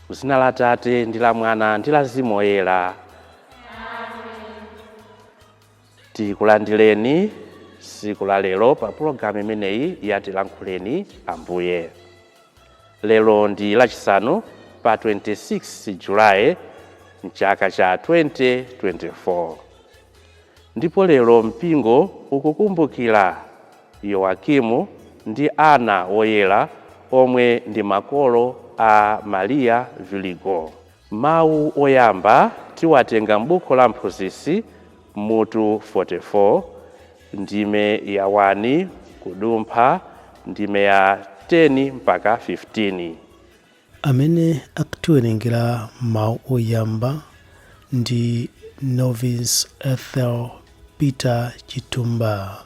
Zina la Tate ndi la Mwana ndi la Mzimu Woyera. Tikulandireni siku la lero pa pulogalamu imeneyi ya Tilankhuleni Ambuye. Lero ndi Lachisanu pa 26 Julayi mchaka cha 2024, ndipo lero mpingo ukukumbukira Yowakimu ndi Ana Woyera, omwe ndi makolo a Mariya Virigo. Mawu oyamba tiwatenga m'buku la Mphunzitsi, mutu 44, ndime ya 1 kudumpha ndime ya 10 mpaka 15. Amene akutiwerengera mawu oyamba ndi Novice Ethel Peter Chitumba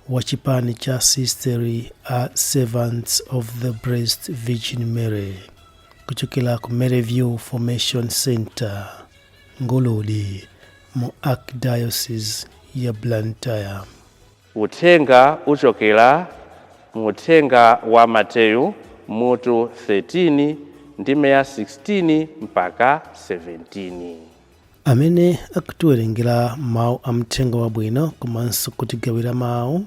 wa chipani cha Sisteri a Servants of the Blessed Virgin Mary, kuchokera ku Maryview Formation Center, Nguludi, mu Archdiocese ya Blantyre. Uthenga uchokera mu Uthenga wa Mateyu, mutu 13, ndime ya 16 mpaka 17. Amene akutiwerengera mawu a Mthenga Wabwino komanso kutigawira mawu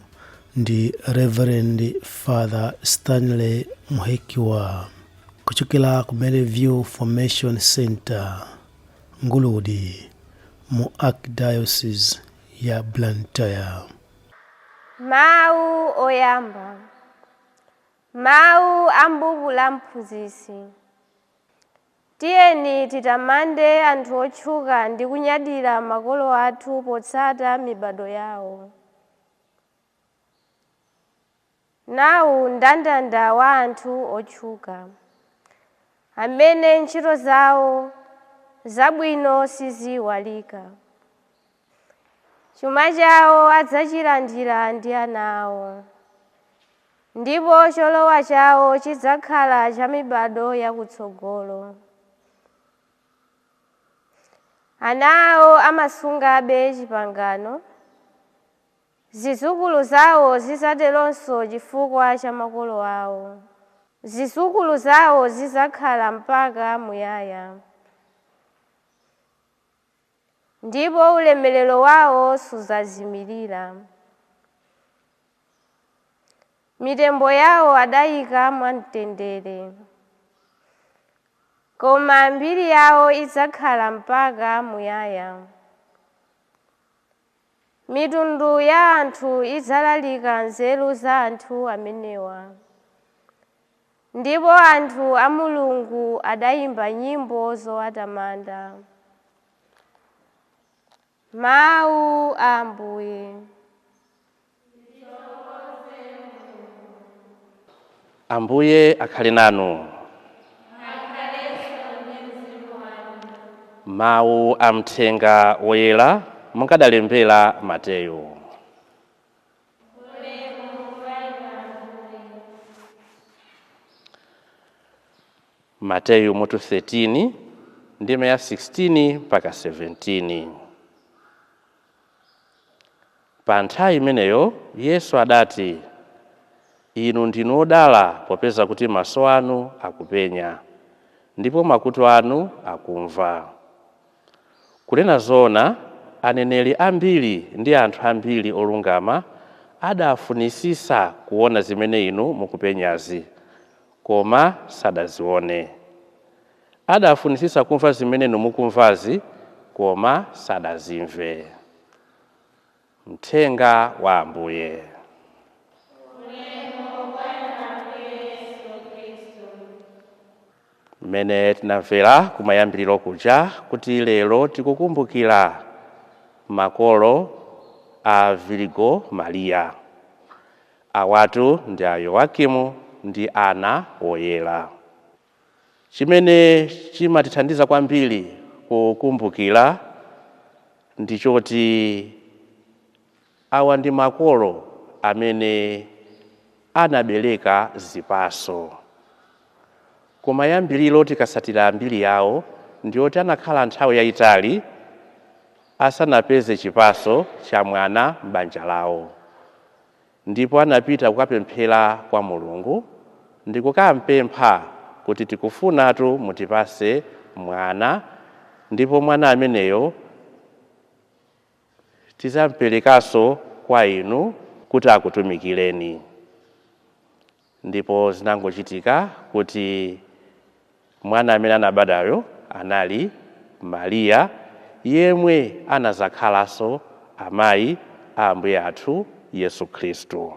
ndi Reverend Father Stanley Muhekiwa, kuchokera ku Maryview Formation Center, Nguludi, mu Archdiocese ya Blantyre. Mawu oyamba, mawu a m'buku la Mphunzitsi. Tiyeni titamande anthu otchuka ndi kunyadira makolo athu potsata mibado yawo. Nawu mndandanda wa anthu otchuka amene ntchito zawo zabwino siziyiwalika. Chuma chawo adzachilandira ndi ana awo, ndipo cholowa chawo chidzakhala cha mibado yakutsogolo. Ana awo amasungabe chipangano, zidzukulu zawo zidzateronso chifukwa cha makolo awo. Zidzukulu zawo zidzakhala mpaka muyaya, ndipo ulemerero wawo sudzazimirira. Mitembo yawo adayika mwamtendere, koma mbiri yawo idzakhala mpaka muyaya. Mitundu ya anthu idzalalika nzeru za anthu amenewa, ndipo anthu a Mulungu adayimba nyimbo zowatamanda. Mawu a Ambuye. Ambuye akhale nanu. Mawu a Mthenga Woyera mungadalembera Mateyu. Mateyu mutu 13, ndime ya 16 mpaka 17. Pa nthawi imeneyo Yesu adati, "Inu ndinu odala popeza kuti maso anu akupenya ndipo makutu anu akumva. Kunena zoona, aneneri ambiri ndi anthu ambiri olungama adafunisisa kuona zimene inu mukupenyazi, koma sadazione. Adafunisisa kumva zimene inu mukumvazi, koma sadazimve." Mthenga wa Ambuye. Mmene tinamvera kumayambiriro kuja kuti lero tikukumbukira makolo a Virigo Mariya. Awatu ndi a Yowakimu ndi Ana Woyera. Chimene chimatithandiza kwambiri kukumbukira ndichoti Awa ndi makolo amene anabereka zipaso. Koma yambiriro tikasatira mbiri yawo ndiyoti anakhala nthawi yayitali asanapeze chipaso cha mwana m'banja lawo, ndipo anapita kukapemphera kwa Mulungu ndi kukampempha kuti tikufunatu mutipase mwana, ndipo mwana ameneyo tizamperekanso kwa inu kuti akutumikireni. Ndipo zinangochitika kuti mwana amene anabadayo anali Mariya, yemwe anazakhalanso amayi a Ambuye athu Yesu Khristu.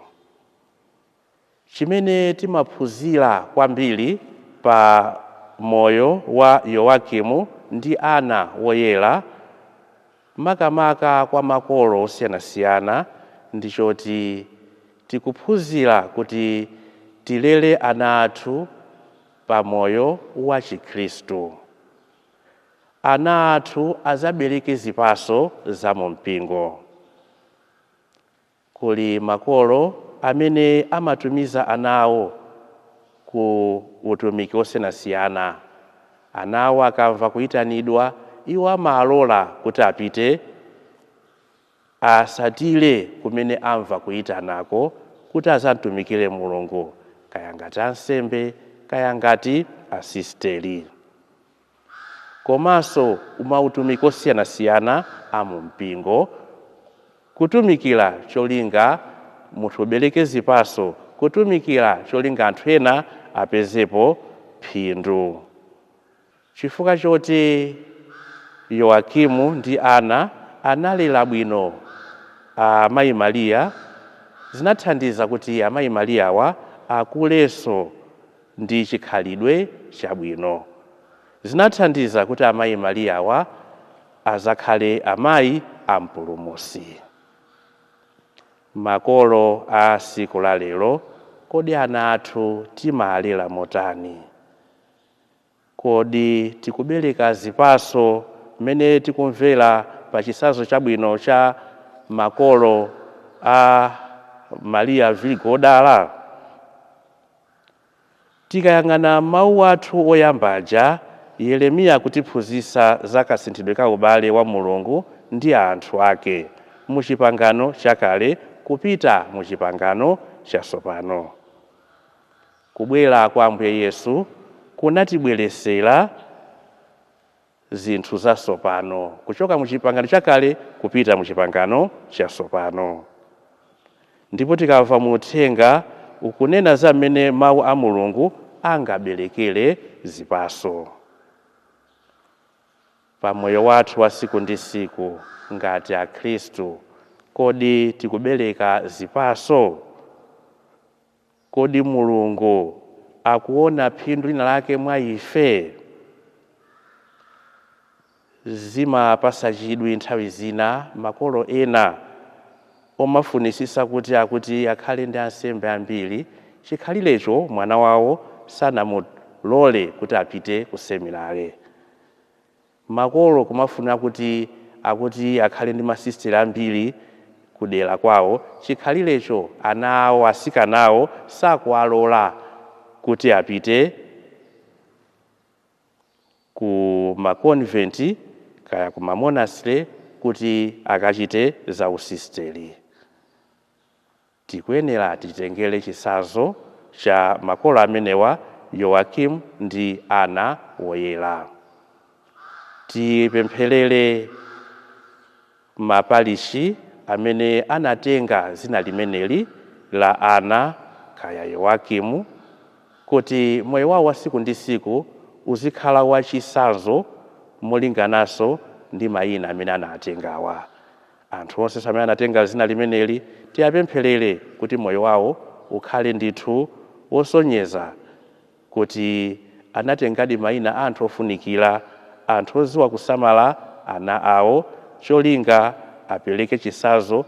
Chimene timaphunzira kwambiri pa moyo wa Yowakimu ndi Ana woyera, makamaka kwa makolo osiyanasiyana, ndichoti tikuphunzira kuti tilere ana athu pa moyo wa Chikhristu. Ana athu azabereke zipaso za mu mpingo. Kuli makolo amene amatumiza ana awo ku utumiki osiyanasiyana. Ana awo akamva kuyitanidwa, iwo amalola kuti apite asatire kumene amva kuyitanako kuti azamtumikire Mulungu, kaya ngati ansembe, kaya ngati asisteri, komanso mautumiki osiyanasiyana a mu mpingo, kutumikira cholinga munthu ubereke zipaso, kutumikira cholinga anthu ena apezepo phindu. Chifukwa choti Yowakimu ndi Ana analera bwino amayi Mariya, zinathandiza kuti amayi Mariyawa akulenso ndi chikhalidwe chabwino. Zinathandiza kuti amayi Mariyawa azakhale amayi a Mpulumutsi. Makolo a siku la lero, kodi ana athu timalera motani? Kodi tikubereka zipaso mmene tikumvera pa chitsanzo chabwino cha makolo a Mariya Virgo odala? Tikayang'ana mawu athu oyambaja, Yeremiya akutiphunzitsa za kasinthidwe ka ubale wa Mulungu ndi anthu ake mu chipangano chakale kupita mu chipangano chatsopano. Kubwera kwa Ambuye Yesu kunatibweresera zinthu zatsopano, kuchoka mu chipangano chakale kupita mu chipangano chatsopano. Ndipo tikamva mu uthenga ukunena za mmene mawu a Mulungu angaberekere zipaso pa moyo wathu wa siku ndi siku ngati Akhristu. Kodi tikubereka zipaso? Kodi Mulungu akuona phindu lina lake mwa ife? Zimapasa chidwi nthawi zina makolo ena omafunisisa kuti akuti akhale ndi ansembe ambiri, chikhalirecho mwana wawo sanamulole kuti apite ku seminare. Makolo kumafuna kuti akuti akhale ndi masisteri ambiri kudera kwawo, chikhalirecho ana awo asikana awo sakuwalola kuti apite ku makonventi kaya ku mamonastre kuti akachite za usisteri. Tikuyenera titengere chitsanzo cha makolo amenewa, Yowakimu ndi Ana woyera. Tipempherere maparishi amene anatenga zina limeneli la Ana kaya Yowakimu, kuti moyo wawo wa siku ndi siku uzikhala wachitsanzo molingananso ndi mayina amene anatengawa. Anthu onse amene anatenga zina limeneli tiyapempherere kuti moyo wawo ukhale ndithu wosonyeza kuti anatengadi mayina anthu ofunikira, anthu odziwa kusamala ana awo, cholinga apereke chitsanzo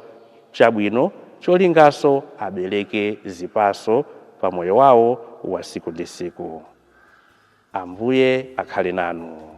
chabwino, cholinganso abereke zipaso pa moyo wawo wa siku ndi siku. Ambuye akhale nanu.